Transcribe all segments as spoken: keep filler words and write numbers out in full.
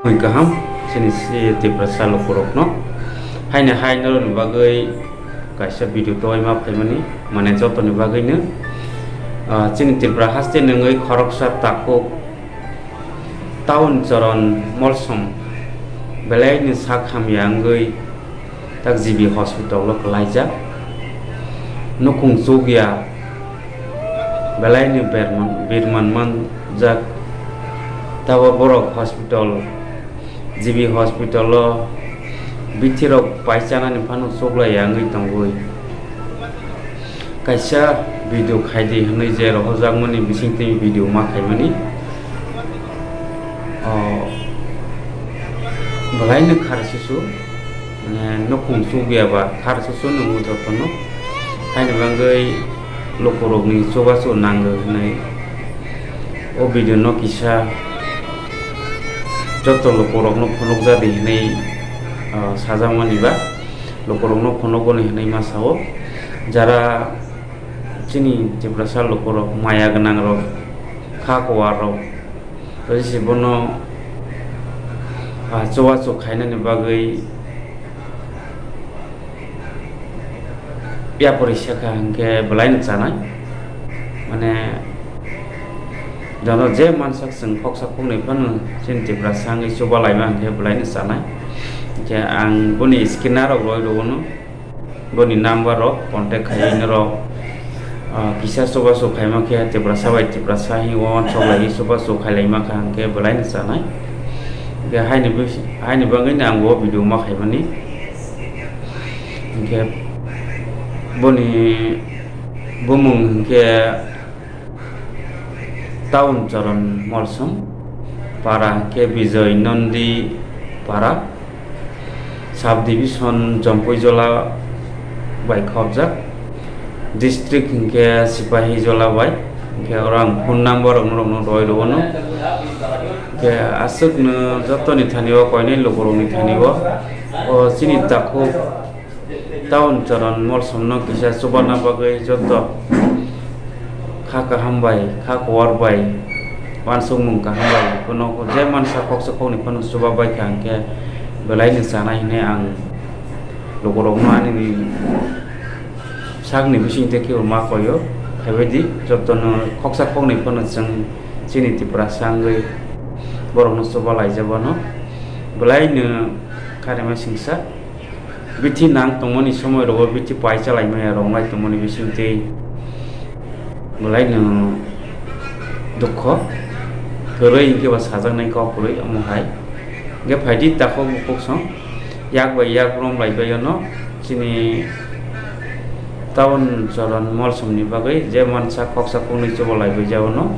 Mui kaham chini si Tiprasa lukurokno. Haini hai norokni bagwi kaisa video tongwi ma phaimani, mane jotoni bagwino, ah, chini Tripura haste nungwi khoroksa takhuk Town Choron Molsom belaini sak hamya wngwi tak G B hospital o kwlaijak. Nukhung chukya belaini berman, birman manjak. Tabo borok hospital, G B hospital o bithirok paichanani phano chuklaiya wngwi tongwi. Kaisa video khaidi hwnwi je rohorjakmani bisingtwi video ma khaimani. O belaino khar susu, mane nukhung chukya ba khar susu nungo jotono. Haini bagwi lukurokni chubachu nango hwnwi o video no kisa joto lukurokno phunukjadi hwnwi, ah, sajakmani ba lukurokno phunukgoni hwnwi ma sao. Jara chini Tiprasa lukurok maya gwnangrok, kha kuwarok, tei se bono, ah, chubachu khainani bagwi yapori sekha hwnkhe belaino chanai. Mane, jono je mansak chwng khoksa khoknwi phano chini Tiprasa wngwi chuba laima hwnkhe belaino chanai. Hwnkhe ang boni scanner rok roi rwono, boni number rok contact khaiwi norok, ah, kisa chubachu khaima khe Tiprasa bai Tiprasa hinwi uansuk laiwi chubachu khailaima kha hwnkhe belaino chanai. Hwnkhe haini bisi-, haini bagwino ang o video ma khaimani. Hwnkhe boni bumung hwnkhe Town Choron Molsom, para hwnkhe Bijoy Nondi para, sub division Jompuijola bai khopjak, district hwnkhe Sipahijola bai. Hwnkhe oro ang phone number rok norokno roi rwono. Hwnkhe aswkno jotoni thani o koinai lukurokni thani o, o chini takhuk Town Choron Molsomno kisa chubana bagwi joto kha kaham bai, kha kuwar bai, uansukmung kaham bai, bono je mansa khoksa khoknwi phano chuba bai kha hwnkhe belaino chanai hwnwi ang lukurokno ani sakni bisingtwi khe ma koio. Khaibaidi jotono khoksa khoknwi phano chwng chini Tiprasa wngwi borokno chuba laijak, bono belaino kharima singsa. Bithi nang tongmani somoi rogo bithi pai chalai maya rong lai tongmani bisingtwi belaino dukho kwrwi hwnkhe ba sajaknai kok kwrwi omo hai. Hwnkhe phaidi takhuk bukhuk song yak bai yak rom lai bai ono chini Town Choron Molsomni bagwi je mansa khoksa khoknwi chuba lai bai jao no.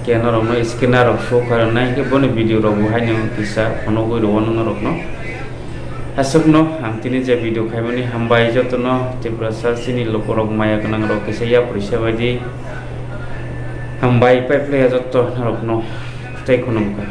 Khe norokno scanner rok show khairoknai hwnkhe boni video rok bo haino kisa phunugwi rwo norokno. Aswkno ang tini je video khaimani hambai jotono Tiprasa chini lukurok maya gwnangrok kisa yapri sebaidi hambai paiphlaiya joto norokno tei khulumkha.